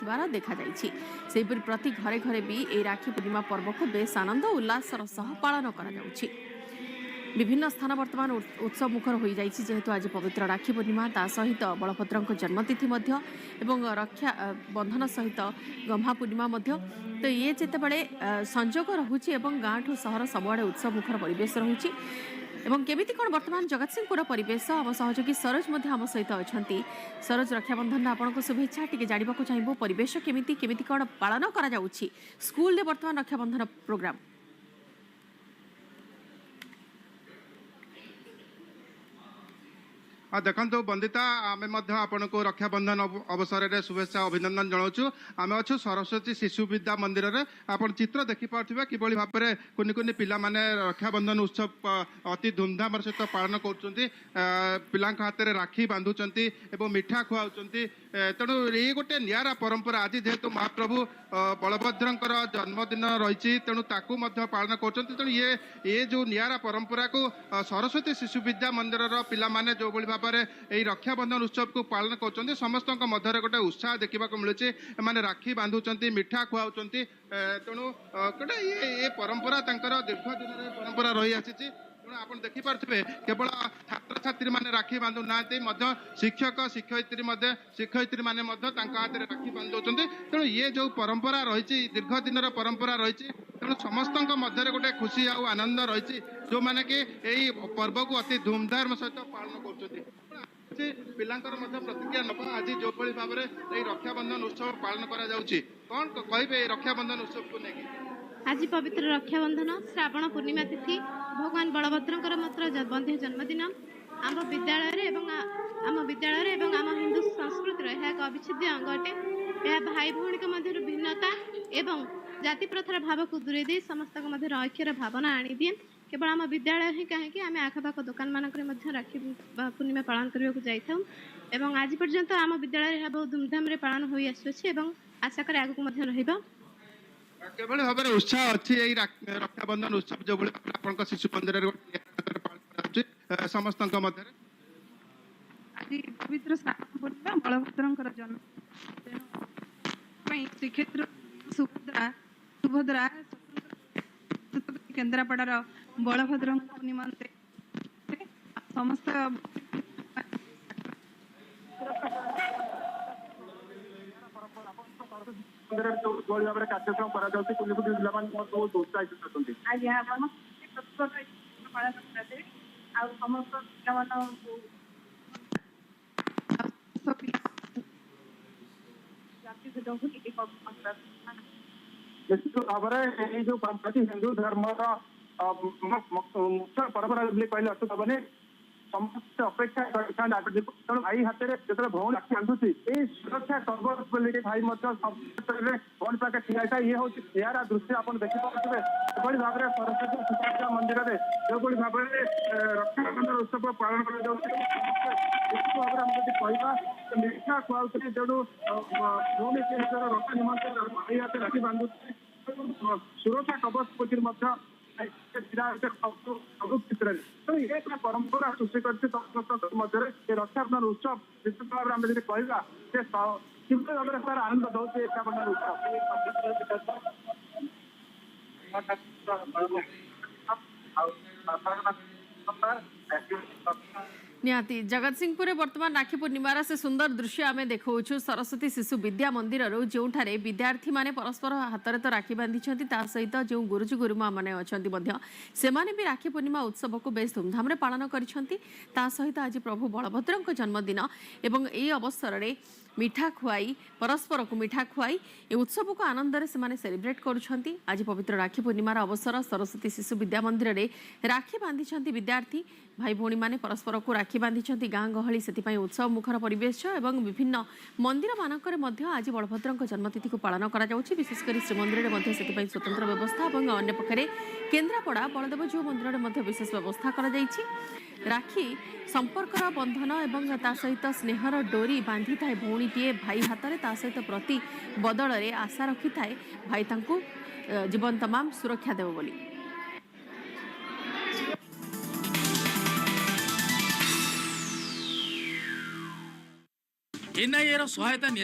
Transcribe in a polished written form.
କରାଯାଉଥିବାର ଦେଖାଯାଇଛି। ସେହିପରି ପ୍ରତି ଘରେ ଘରେ ବି ଏହି ରାକ୍ଷୀ ପୂର୍ଣ୍ଣିମା ପର୍ବକୁ ବେଶ ଆନନ୍ଦ ଉଲ୍ଲାସର ସହ ପାଳନ କରାଯାଉଛି। ବିଭିନ୍ନ ସ୍ଥାନ ବର୍ତ୍ତମାନ ଉତ୍ସବ ମୁଖର ହୋଇଯାଇଛି, ଯେହେତୁ ଆଜି ପବିତ୍ର ରାକ୍ଷୀ ପୂର୍ଣ୍ଣିମା, ତା ସହିତ ବଳଭଦ୍ରଙ୍କ ଜନ୍ମତିଥି ମଧ୍ୟ ଏବଂ ରକ୍ଷା ବନ୍ଧନ ସହିତ ଗହ୍ମା ପୂର୍ଣ୍ଣିମା ମଧ୍ୟ। ତ ଇଏ ଯେତେବେଳେ ସଂଯୋଗ ରହୁଛି ଏବଂ ଗାଁଠୁ ସହର ସବୁଆଡ଼େ ଉତ୍ସବ ମୁଖର ପରିବେଶ ରହୁଛି। ଏବଂ କେମିତି କ'ଣ ବର୍ତ୍ତମାନ ଜଗତସିଂହପୁର ପରିବେଶ, ଆମ ସହଯୋଗୀ ସରୋଜ ମଧ୍ୟ ଆମ ସହିତ ଅଛନ୍ତି। ସରୋଜ, ରକ୍ଷାବନ୍ଧନ ଆପଣଙ୍କୁ ଶୁଭେଚ୍ଛା। ଟିକେ ଜାଣିବାକୁ ଚାହିଁବୁ ପରିବେଶ କେମିତି କେମିତି କ'ଣ ପାଳନ କରାଯାଉଛି ସ୍କୁଲରେ ବର୍ତ୍ତମାନ ରକ୍ଷାବନ୍ଧନ ପ୍ରୋଗ୍ରାମ? ଦେଖନ୍ତୁ ବନ୍ଦିତା, ଆମେ ମଧ୍ୟ ଆପଣଙ୍କୁ ରକ୍ଷାବନ୍ଧନ ଅବସରରେ ଶୁଭେଚ୍ଛା ଅଭିନନ୍ଦନ ଜଣାଉଛୁ। ଆମେ ଅଛୁ ସରସ୍ୱତୀ ଶିଶୁ ବିଦ୍ୟା ମନ୍ଦିରରେ। ଆପଣ ଚିତ୍ର ଦେଖିପାରୁଥିବେ କିଭଳି ଭାବରେ କୁନି କୁନି ପିଲାମାନେ ରକ୍ଷାବନ୍ଧନ ଉତ୍ସବ ଅତି ଧୁମଧାମର ସହିତ ପାଳନ କରୁଛନ୍ତି। ପିଲାଙ୍କ ହାତରେ ରାକ୍ଷୀ ବାନ୍ଧୁଛନ୍ତି ଏବଂ ମିଠା ଖୁଆଉଛନ୍ତି। ତେଣୁ ଏଇ ଗୋଟେ ନିଆରା ପରମ୍ପରା। ଆଜି ଯେହେତୁ ମହାପ୍ରଭୁ ବଳଭଦ୍ରଙ୍କର ଜନ୍ମଦିନ ରହିଛି, ତେଣୁ ତାକୁ ମଧ୍ୟ ପାଳନ କରୁଛନ୍ତି। ତେଣୁ ଇଏ ଯେଉଁ ନିଆରା ପରମ୍ପରାକୁ ସରସ୍ୱତୀ ଶିଶୁ ବିଦ୍ୟା ମନ୍ଦିରର ପିଲାମାନେ ଯେଉଁଭଳି ଭାବରେ ଏହି ରକ୍ଷାବନ୍ଧନ ଉତ୍ସବକୁ ପାଳନ କରୁଛନ୍ତି, ସମସ୍ତଙ୍କ ମଧ୍ୟରେ ଗୋଟେ ଉତ୍ସାହ ଦେଖିବାକୁ ମିଳୁଛି। ଏମାନେ ରାକ୍ଷୀ ବାନ୍ଧୁଛନ୍ତି, ମିଠା ଖୁଆଉଛନ୍ତି। ତେଣୁ ଗୋଟେ ଇଏ ପରମ୍ପରା ତାଙ୍କର ଦୀର୍ଘ ଦିନର ପରମ୍ପରା ରହିଆସିଛି। ତେଣୁ ଆପଣ ଦେଖିପାରୁଥିବେ କେବଳ ଛାତ୍ରଛାତ୍ରୀ ମାନେ ରାକ୍ଷୀ ବାନ୍ଧୁ ନାହାନ୍ତି, ମଧ୍ୟ ଶିକ୍ଷକ ଶିକ୍ଷୟିତ୍ରୀ ମାନେ ମଧ୍ୟ ତାଙ୍କ ହାତରେ ରାକ୍ଷୀ ବାନ୍ଧି ଦଉଛନ୍ତି। ତେଣୁ ଇଏ ଯୋଉ ପରମ୍ପରା ରହିଛି, ଦୀର୍ଘ ଦିନର ପରମ୍ପରା ରହିଛି, ତେଣୁ ସମସ୍ତଙ୍କ ମଧ୍ୟରେ ଗୋଟେ ଖୁସି ଆଉ ଆନନ୍ଦ ରହିଛି, ଯୋଉମାନେ କି ଏଇ ପର୍ବକୁ ଅତି ଧୁମଧାମ ସହିତ ପାଳନ କରୁଛନ୍ତି। ପିଲାଙ୍କର ମଧ୍ୟ ପ୍ରତିକ୍ରିୟା ନେବା। ଆଜି ଯେଉଁଭଳି ଭାବରେ ଏଇ ରକ୍ଷାବନ୍ଧନ ଉତ୍ସବ ପାଳନ କରାଯାଉଛି, କଣ କହିବେ ଏଇ ରକ୍ଷାବନ୍ଧନ ଉତ୍ସବକୁ ନେଇକି? ଆଜି ପବିତ୍ର ରକ୍ଷାବନ୍ଧନ, ଶ୍ରାବଣ ପୂର୍ଣ୍ଣିମା ତିଥି, ଭଗବାନ ବଳଭଦ୍ରଙ୍କର ମାତ୍ର ମଧ୍ୟ ଜନ୍ମଦିନ। ଆମ ବିଦ୍ୟାଳୟରେ ଏବଂ ଆମ ବିଦ୍ୟାଳୟରେ ଏବଂ ଆମ ହିନ୍ଦୁ ସଂସ୍କୃତିର ଏହା ଏକ ଅବିଚ୍ଛେଦ୍ୟ ଅଙ୍ଗ ଅଟେ। ଏହା ଭାଇ ଭଉଣୀଙ୍କ ମଧ୍ୟରୁ ଭିନ୍ନତା ଏବଂ ଜାତି ପ୍ରଥାର ଭାବକୁ ଦୂରେଇ ଦେଇ ସମସ୍ତଙ୍କ ମଧ୍ୟରେ ଐକ୍ୟର ଭାବନା ଆଣିଦିଏ। କେବଳ ଆମ ବିଦ୍ୟାଳୟ ହିଁ କାହିଁକି, ଆମେ ଆଖପାଖ ଦୋକାନମାନଙ୍କରେ ମଧ୍ୟ ରାକ୍ଷୀ ପୂର୍ଣ୍ଣିମା ପାଳନ କରିବାକୁ ଯାଇଥାଉ ଏବଂ ଆଜି ପର୍ଯ୍ୟନ୍ତ ଆମ ବିଦ୍ୟାଳୟରେ ଏହା ବହୁତ ଧୁମଧାମରେ ପାଳନ ହୋଇ ଆସୁଅଛି ଏବଂ ଆଶା କରେ ଆଗକୁ ମଧ୍ୟ ରହିବ। କେଭଳି ଭାବରେ ଉତ୍ସାହ ଅଛି ଏଇ ରକ୍ଷାବନ୍ଧନ ଉତ୍ସବ, ଯେଉଁଭଳି ଭାବରେ ଆପଣଙ୍କ ଶିଶୁ ମନ୍ଦିରରେ ପାଳନ କରାଯାଉଛି ସମସ୍ତଙ୍କ ମଧ୍ୟରେ? ଆଜି ପବିତ୍ର ଶ୍ରାବଣ ପୂର୍ଣ୍ଣିମା, ବଳଭଦ୍ରଙ୍କର ଜନ୍ମ, ତେଣୁ ପାଇଁ ଶ୍ରୀକ୍ଷେତ୍ର ସୁଭଦ୍ରା କେନ୍ଦ୍ରାପଡ଼ାର ବଳଭଦ୍ରଙ୍କ ନିମନ୍ତେ ସମସ୍ତ ଯୋଉଭଳି ଭାବରେ କାର୍ଯ୍ୟକ୍ରମ କରାଯାଉଛି, କୁନି କୁନି ପିଲାମାନେ ବହୁତ ଉତ୍ସାହିତ ଅଛନ୍ତି। ଆଜ୍ଞା, ପାଳନ କରାଯାଏ ଆଉ ସମସ୍ତ ପିଲାମାନଙ୍କୁ ନିଶ୍ଚିତ ଭାବରେ ଏଇ ଯୋଉ ପରମ୍ପରା ହିନ୍ଦୁ ଧର୍ମର ମୁଖ୍ୟ ପରମ୍ପରା ବୋଲି କହିଲେ ଅତ୍ୟୁକ୍ତି ହେବନି। ସମସ୍ତେ ଅପେକ୍ଷା କରିଥାନ୍ତି। ତେଣୁ ଭାଇ ହାତରେ ଯେତେବେଳେ ଭଉଣୀ ରାକ୍ଷୀ ବାନ୍ଧୁଛି, ଏଇ ସୁରକ୍ଷା କବଚ ବୋଲି ଭାଇ ମଧ୍ୟ ସବୁ କ୍ଷେତ୍ରରେ ଭଉଣୀ ପାଖରେ ଠିଆ ହେଇଥାଏ। ଇଏ ହଉଛି ଏହାର ଦୃଶ୍ୟ ଆପଣ ଦେଖିପାରୁଥିବେ ଏଭଳି ଭାବରେ ସରସ୍ୱତୀ ଶିଶୁ ମନ୍ଦିରରେ ଯେଉଁଭଳି ଭାବରେ ରକ୍ଷାବନ୍ଧନ ଉତ୍ସବ ପାଳନ କରାଯାଉଛି। ନିଶ୍ଚିତ ଭାବରେ ଆମେ ଯଦି କହିବା, ମିଠା ଖୁଆଉଥିଲେ, ତେଣୁ ଭଉଣୀ ନିଜର ରକ୍ଷା ନିମନ୍ତେ ଭାଇ ହାତରେ ରାକ୍ଷୀ ବାନ୍ଧୁଛି, ସୁରକ୍ଷା କବଚ ପକ୍ଷରୁ ମଧ୍ୟ ସବୁ କ୍ଷେତ୍ରରେ। ତେଣୁ ଏ ଏକ ପରମ୍ପରା ସୃଷ୍ଟି କରିଛି ସମସ୍ତଙ୍କ ମଧ୍ୟରେ ଏ ରକ୍ଷାବନ୍ଧନ ଉତ୍ସବ। ନିଶ୍ଚିତ ଭାବରେ ଆମେ ଯଦି କହିବା ଯେ କିଭଳି ଭାବରେ ତାର ଆନନ୍ଦ ଦଉଛି ରକ୍ଷାବନ୍ଧନ ଉତ୍ସବ। ଆଉ ନିହାତି ଜଗତସିଂହପୁରରେ ବର୍ତ୍ତମାନ ରାକ୍ଷୀ ପୂର୍ଣ୍ଣିମାର ସେ ସୁନ୍ଦର ଦୃଶ୍ୟ ଆମେ ଦେଖାଉଛୁ ସରସ୍ୱତୀ ଶିଶୁ ବିଦ୍ୟା ମନ୍ଦିରରୁ, ଯେଉଁଠାରେ ବିଦ୍ୟାର୍ଥୀମାନେ ପରସ୍ପର ହାତରେ ତ ରାକ୍ଷୀ ବାନ୍ଧିଛନ୍ତି, ତା ସହିତ ଯେଉଁ ଗୁରୁଜୀ ଗୁରୁମା ମାନେ ଅଛନ୍ତି ମଧ୍ୟ ସେମାନେ ବି ରାକ୍ଷୀ ପୂର୍ଣ୍ଣିମା ଉତ୍ସବକୁ ବେଶ ଧୁମଧାମରେ ପାଳନ କରିଛନ୍ତି। ତା ସହିତ ଆଜି ପ୍ରଭୁ ବଳଭଦ୍ରଙ୍କ ଜନ୍ମଦିନ ଏବଂ ଏହି ଅବସରରେ ମିଠା ଖୁଆଇ, ପରସ୍ପରକୁ ମିଠା ଖୁଆଇ ଏ ଉତ୍ସବକୁ ଆନନ୍ଦରେ ସେମାନେ ସେଲିବ୍ରେଟ୍ କରୁଛନ୍ତି। ଆଜି ପବିତ୍ର ରାକ୍ଷୀ ପୂର୍ଣ୍ଣିମାର ଅବସର, ସରସ୍ୱତୀ ଶିଶୁ ବିଦ୍ୟା ମନ୍ଦିରରେ ରାକ୍ଷୀ ବାନ୍ଧିଛନ୍ତି ବିଦ୍ୟାର୍ଥୀ। ଭାଇ ଭଉଣୀମାନେ ପରସ୍ପରକୁ ରାକ୍ଷୀ ବାନ୍ଧିଛନ୍ତି। ଗାଁ ଗହଳି ସେଥିପାଇଁ ଉତ୍ସବ ମୁଖର ପରିବେଶ ଏବଂ ବିଭିନ୍ନ ମନ୍ଦିରମାନଙ୍କରେ ମଧ୍ୟ ଆଜି ବଳଭଦ୍ରଙ୍କ ଜନ୍ମତିଥିକୁ ପାଳନ କରାଯାଉଛି। ବିଶେଷ କରି ଶ୍ରୀମନ୍ଦିରରେ ମଧ୍ୟ ସେଥିପାଇଁ ସ୍ୱତନ୍ତ୍ର ବ୍ୟବସ୍ଥା ଏବଂ ଅନ୍ୟପକ୍ଷରେ କେନ୍ଦ୍ରାପଡ଼ା ବଳଦେବଜୀଉ ମନ୍ଦିରରେ ମଧ୍ୟ ବିଶେଷ ବ୍ୟବସ୍ଥା କରାଯାଇଛି। ରାକ୍ଷୀ ସମ୍ପର୍କର ବନ୍ଧନ ଏବଂ ତା ସହିତ ସ୍ନେହର ଡୋରି ବାନ୍ଧିଥାଏ ଭଉଣୀଟିଏ ଭାଇ ହାତରେ, ତା ସହିତ ପ୍ରତି ବଦଳରେ ଆଶା ରଖିଥାଏ ଭାଇ ତାଙ୍କୁ ଜୀବନ ତମାମ ସୁରକ୍ଷା ଦେବ ବୋଲି। ଏନ୍ଆଇଏର ସହାୟତା ନିଆ